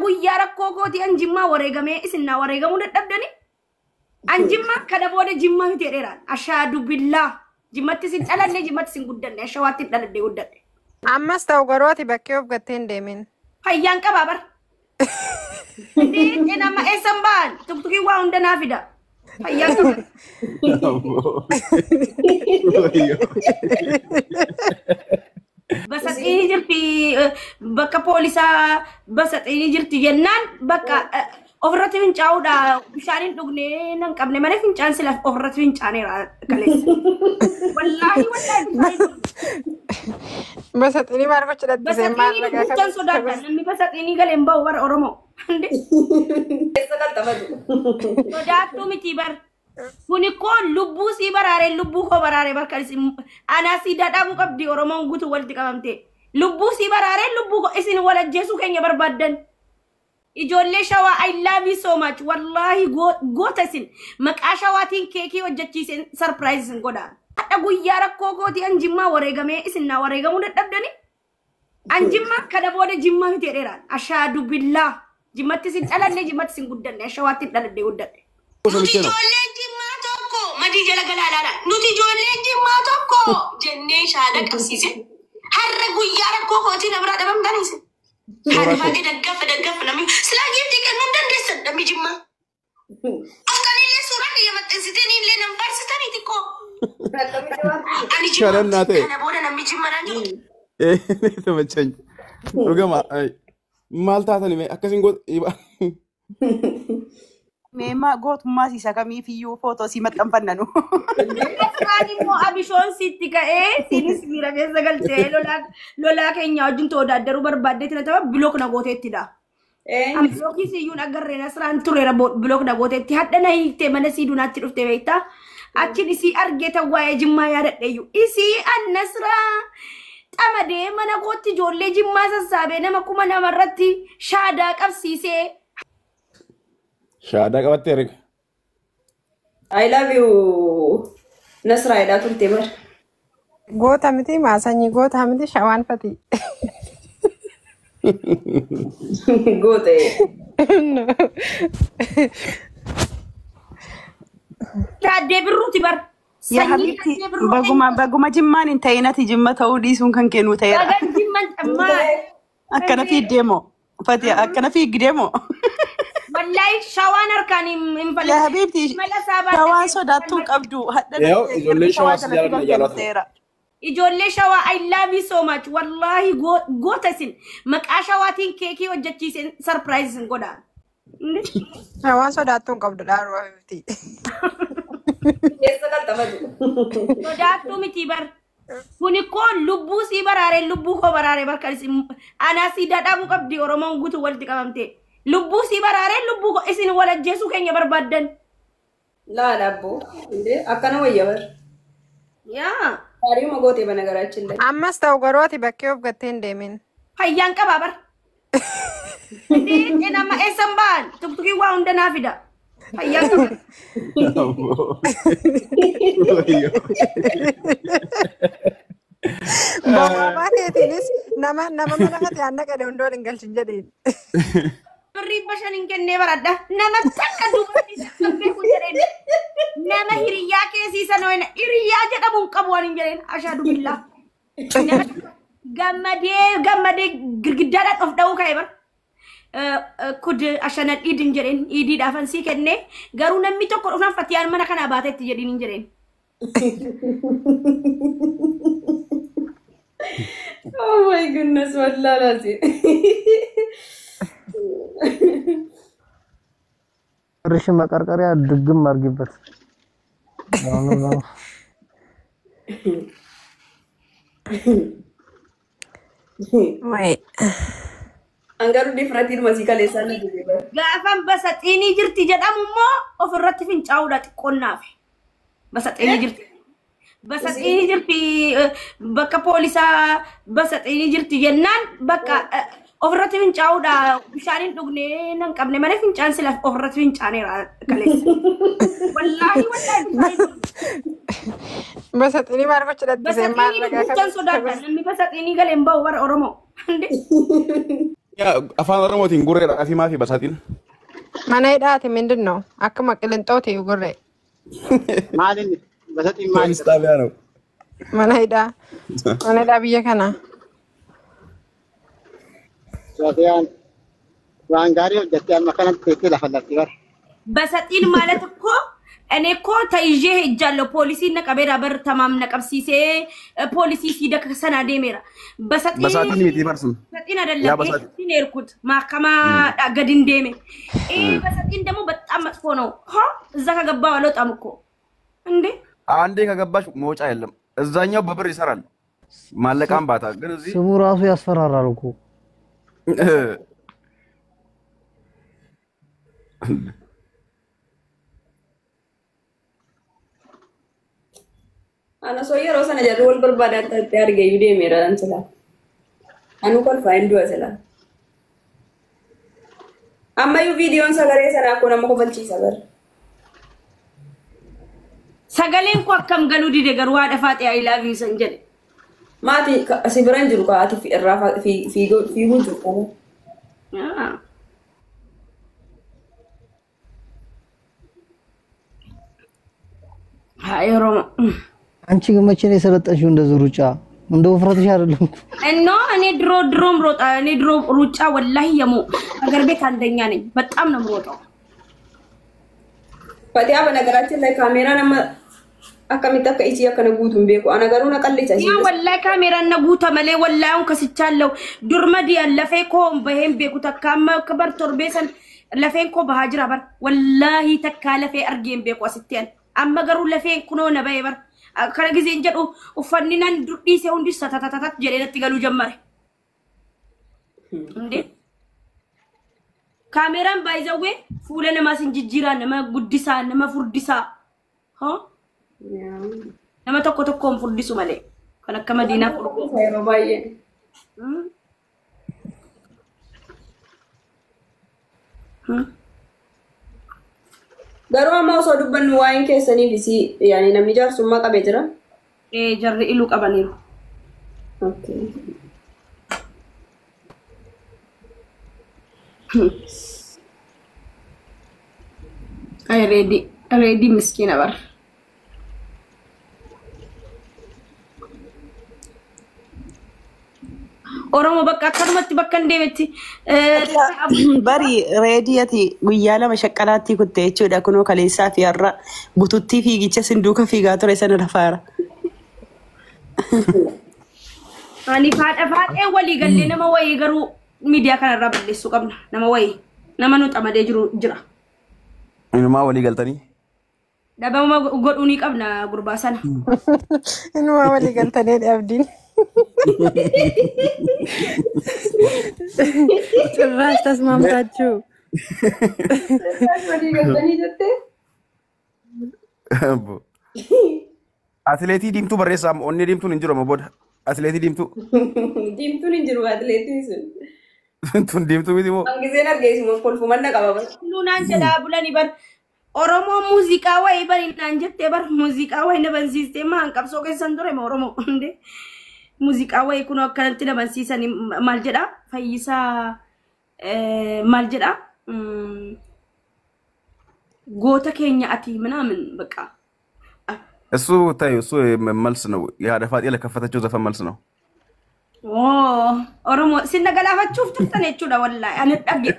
Guyyaa rakkoo kootii an Jimmaa wareegamee isin naa wareegamuu dadhabdani. An Jimmaa kana booda Jimmaa miti jedheeraan. Ashaadu billaa. Jimmatti isin dhalanne, Jimmatti isin guddanne, Ashawaatti hin dhaladhe guddadhe. Ammas ta'u garuu ati bakkee of gattee hin deemin. Fayyaan qabaa bar. Inni nama eessan ba'an tuktukiin waa hunda naa fida. Fayyaan qaba. Basaxiini jirti, bakka poolisaa basaxiini jirti jennaan bakka ofirratti fincaa'uudha, bishaan hin dhugne nan qabne malee fincaan sila ofirratti fincaaneera kaleessa. Wallaahi wallaahi bishaan hin dhugne. Basaxiinii maal gochuu dhattise maal Basaxiinii ragaa dubbuchaan sodaadha. Namni basaxiinii galee hin bahu bara Oromoo. Keessa qalxabatu. Sodaattuu miti bar. Kuni koo lubbuu sii baraaree lubbuu koo baraaree barka isin anaa sii dadhabuu qabdi Oromoon guutuu walitti qabamte. Lubbuu sii baraaree lubbuu koo isin wal ajjeesuu keenya barbaaddan. Ijoollee Shawaa, I love you so much. Wallaahi goota isin maqaa Shawaatiin keekii hojjechiiseen surprise isin godha. Hadha guyyaa rakkoo kootii an Jimmaa wareegamee isin naa wareegamuu dadhabdani. An Jimmaa kana booda Jimmaa miti jedheeraan. Ashaadu billaa. Jimmatti isin dhalanne, Jimmatti isin guddanne, Ashawaatti hin dhaladhe guddadhe. Nuti ijoolleen Jimmaa tokko madii jala galaa ilaala. Nuti ijoolleen Jimmaa tokko jennee shaada qabsiise. Har'a guyyaa rakkoo kootii na biraa dhabamtanii isin. Haadha baay'ee daggaffa daggaffa namni silaa giiftii kennuu hin dandeessan namni Jimmaa. Dhuftaniillee suuraa kiyya maxxansitanii illee nan faarsitanii xiqqoo. Ani Jimmaa Kadhannaa ta'e. kana booda namni Jimma naan jedhu. Tamachany. Dhugama. Maal taatani mee akkasiin goota. Mee maa gootummaa siisa kamiifiyyuu footoo sii maxxanfannanu. Asirraan immoo abishoon sitti ka'ee siinis miira keessa galtee lolaa lolaa keenya wajjin toodaaddaruu barbaaddeetti na tapha block na gooteettidha. An blockii siyyuun agarreen asirraan tureera, block na gooteetti. Hadha na hiiktee mana sii dunaatti dhufte beektaa. Achiin isii argee tan waa'ee Jimmaa yaadadheeyyu. Isii an Nasraa xamadee mana kootti ijoollee Jimmaa sassaabee nama 2000 irratti shaadaa qabsiisee. Shaadaa qabattee erga. I love you Nasraa jedhaa turte bar. Goota miti maa sanyii goota miti Shawaan fatii. Goote. Taaddee Birruuti bar. Yaa Sanyii habiibti, Taaddee Birruu baguma eenyu? baguma Jimmaan hin ta'in ati Jimma ta'uu dhiisuun kan kennu ta'eera. Bagan Jimman maal? Akkana fiiddee moo? Fatiha akkana fiiggidee moo? Wallaahi Shawaan harkaan hin Yaa falatu. habiibti, Mala isaa Shawaan baadhatee sodaattuu hin qabdu. Hadha Yoo natti ijoolleen Shawaa Shawaa si jalatti jaalatan kan kennu jaalatan. ta'eera. Ijoollee Shawaa, I love you so much. Wallaahi goota isin maqaa Shawaatiin keekii hojjechiiseen surprise isin godha. Shawaan sodaattuu hin qabdu dhaaruu miti. Keessa qalxabatu. Sodaattuu miti bar. Kuni koo lubbuu sii baraaree lubbuu koo baraaree barka isin anaa sii dadhabuu qabdi Oromoon guutuu walitti qabamte. Lubbuu sii baraaree lubbuu koo isin wal ajjeesuu keenya barbaaddan. Laala abboo. Indee akkana wayya bar. Yaa. Gaariuma gootee bana garaachillee. Ammas ta'u garuu ati bakkee of gattee hin deemin. Fayyaan qabaa bar. Inni nama eessan ba'an tuktukiin waa hunda naa fida. Fayyaan qaba. Bobaa keetiinis nama nama mana fati aanna qade hundoo hin galchin jedheen. Birrii 500 hin kennee baradha. Nama takka dubartii kan beeku jedheen. Nama hiriyyaa keessiisan wayina hiriyyaa jedhamu hin qabu waan hin jedheen ashaadu billaa. Nama gammadee gammadee girgiddaadhaan of dha'uu ka'e bar. Kud ashanan iidin jedheen, iidiidhaaf ansii kennee garuu namni tokko dhufnaan Fatiyaan mana kanaa baatetti jedhiin hin jedheen. Oh my goodness, wallahi lazi. ብርሽን መቀርቀሪያ ድግም አድርጊበት። አሁንም ነው። Wayi. Angaruu difratiin masii kaleessaa na jibee bar. Gaafan basaxiinii jirti jedhamu immoo ofirratti fincaa'uudha xiqqoonnaaf. Basaxiinii jirti. Basaxiinii jirti, bakka poolisaa basaxiinii jirti jennaan bakka ofirratti fincaa'uudha, bishaan hin dhugne nan qabne malee fincaan sila ofirratti fincaaneera kaleessa. Wallaahi wallaahi bishaan hin dhugne. Basaxiinii maal gochuu dhattise maal Basaxiinii ragaa dubbuchaan sodaadha. Namni basaxiinii galee hin bahu bara Oromoo. Afaan Oromootiin gurreedhaa fi maafi basaatiin. Mana hidhaati ምንድን ነው? Akkuma qilinxooti gurree. Maaliin basaxiin maali? ፖሊስ ጣቢያ ነው። Mana hidhaa. Mana hidhaa biyya kanaa. Soofiyaan waan gaarii hojjettee amma kanatti teessee lafa lafti bara. በሰጢን ማለት እኮ እኔ እኮ ተይዤ ሄጃለሁ። ፖሊሲ ነቀቤራ በር ተማም ነቀብሲሴ ፖሊሲ ሲደክ ሰና ዴሜራ በሰጢን በሳጢን miti barsun. በሰጢን ያ አይደለም በሳጢን ይሄን የሄድኩት ማከማ ገድን ዴሜ ይሄ በሰጢን ደግሞ በጣም መጥፎ ነው። ሆ እዛ ከገባ አልወጣም እኮ እንዴ። አንዴ ከገባሽ መውጫ የለም። እዛኛው በብር ይሰራል ማለቃም ባታ ግን እዚህ ስሙ ራሱ ያስፈራራል እኮ። Ana osoo yeroo sana jarri wal barbaadan ta'e argeeyyuu deemeera an silaa. Anu kolfaa hin du'a silaa. Ammayyuu viidiyoon sagalee sanaa akkoo nama kofalchiisa bara. Sagaleen koo akkam galuu dide garuu haadha faaxee I love you san jedhe. Maatii si bira hin jiru kaa'ati irraa fiiguu jiru kana. haa yeroo አንቺ ግን መቼ ነው የሰለጠንሽው እንደዚህ ሩጫ? እንደ ውፍረትሽ አይደለም እኮ። እኖ እኔ ድሮ ድሮም ሮጣ እኔ ድሮ ሩጫ ወላሂ የሞ ሀገር ቤት አንደኛ ነኝ። በጣም ነው የምሮጠው። Fatihaa በነገራችን ላይ kaameeraan amma akkamitti akka isii akkana guutu hin beeku. Ana garuu na qallisa ያ isii. ወላሂ ካሜራ እነ ጉተ መሌ ወላሂ አሁን ከስቻለሁ። ዱርመ ዲያን ለፌ ኮ በሄን ቤኩ ተካመ ክበር ቶርቤሰን ለፌን ኮ በሃጅራ በር ወላሂ ተካ ለፌ አርጌን ቤኩ አስቴን አመ ገሩ ለፌን ኩኖ ነበይ በር ከነ ጊዜ እንጀዱ ኡፈኒናን ዱዲሴ ሁንዲ ሰተተተተት ጀሌነት ገሉ ጀመረ እንዴ ካሜራን ባይዘዌ ፉለ ነማ ስንጅጅራ ነማ ጉዲሳ ነማ ፉርዲሳ ሆ nama tokko tokkoon furdisu malee kan akka madiinaa furdisu. Yeroo baay'ee. Garuu amma osoo dubbannu waa'een keessaniif isii yaani namni jaarsummaa qabee jira. Ee jarri iluu qabaniiru. Okay. Ay reedi reedi miskiina bar. Oromoo bakka akkanumatti bakka hin deemetti. Bari reedii ati guyyaa lama shaqqalaatti kutte jechuudha kunoo kaleessaa fi har'a bututtii fiigicha sinduuka fiigaa ture sana lafaara. Ani faadha faadhee walii gallee nama wayii garuu miidiyaa kanarraa balleessuu qabna. Nama wayii nama nu xamadee jiru jira. Inumaa walii galtanii. Dhabama godhuu ni qabna gurbaa sana. Inumaa walii galtanii abdiin. ጭራሽ ተስማምታችሁ Walii galtanii jettee? Atileetii diimtuu barreessaa onnee diimtuun hin jiru amma booda. Atileetii diimtuu. Diimtuun hin jiru atileetiin sun. Tun diimtuu miti moo? Hangiseen argeessuma kolfumanna qaba. Naan jedhaa bulanii bar Oromoo muuziqaa wayii bari naan jettee bar muuziqaa wayii na bansiistee maan qabsoo keessan ture ma Oromoo hundee muuziqaa wayii kun akkanatti na bansiisan maal jedhaa Fayyisaa maal jedhaa goota keenya ati ምናምን በቃ እሱ ታዩ እሱ መልስ ነው። የሀደ ፋጤ ለከፈተችው ዘፈን መልስ ነው። ኦሮሞ ሲነገላፈchuuf turtan jechuudha wallaahi ani dhagge.